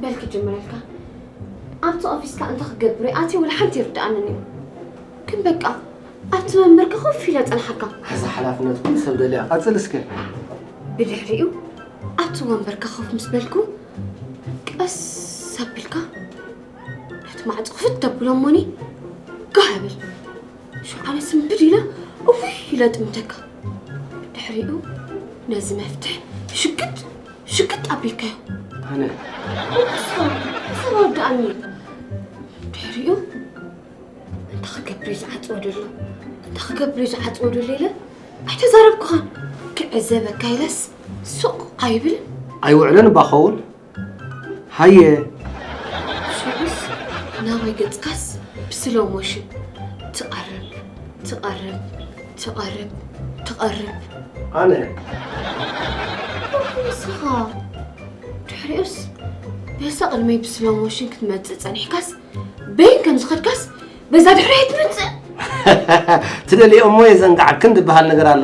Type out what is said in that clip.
በል ክጅምረልካ። ኣብቲ ኦፊስካ እንታይ ክገብር እየ ኣትየ ወላ ሓንቲ ይርድኣንን እዩ። ግን በቃ ኣብቲ ወንበርካ ኮፍ ኢለ ጸንሓካ። ሕዚ ሓላፍነት ኩሉ ሰብ ደልያ ቀጽል እስከ። ብድሕሪኡ ኣብቲ ወንበርካ ኮፍ ምስ በልኩ ቀስ ኣቢልካ ነቲ ማዕጾ ክፍት ተብሎ እሞኒ ጋህ ብል። ሽዑ ኣነ ስንብድ ኢለ እውይ ኢለ ጥምተካ። ድሕሪኡ ነዚ መፍትሕ ሽግጥ ሽግጥ ኣቢልካዮ። ኣነ ሰብ ኣወድኣኒ። ድሕሪኡ እንታይ ክገብር እዩ ዝዓጽዎ ዘሎ እንታይ ክገብር እዩ ዝዓጽዎ ዘሎ ኢለ ኣይተዛረብኩኻን። ክዕዘበካ ኢለስ ሱቕ ኣይብልን። ኣይውዕለን እባ ኸውን። ሃየ ሽዑስ ናባይ ገጽካስ ብስሎ ሞሽን ትቐርብ ትቐርብ ትቐርብ ትቐርብ። ኣነ ንስኻ ድሕሪኡስ በዛ ቅድመይ ብስሎ ሞሽን ክትመጽእ ጸኒሕካስ በይን ከም ዝኸድካስ በዛ ድሕሪ ኣይትመጽእ። ትደልዮ እሞ የዘንጋዕክን ዝበሃል ነገር ኣሎ።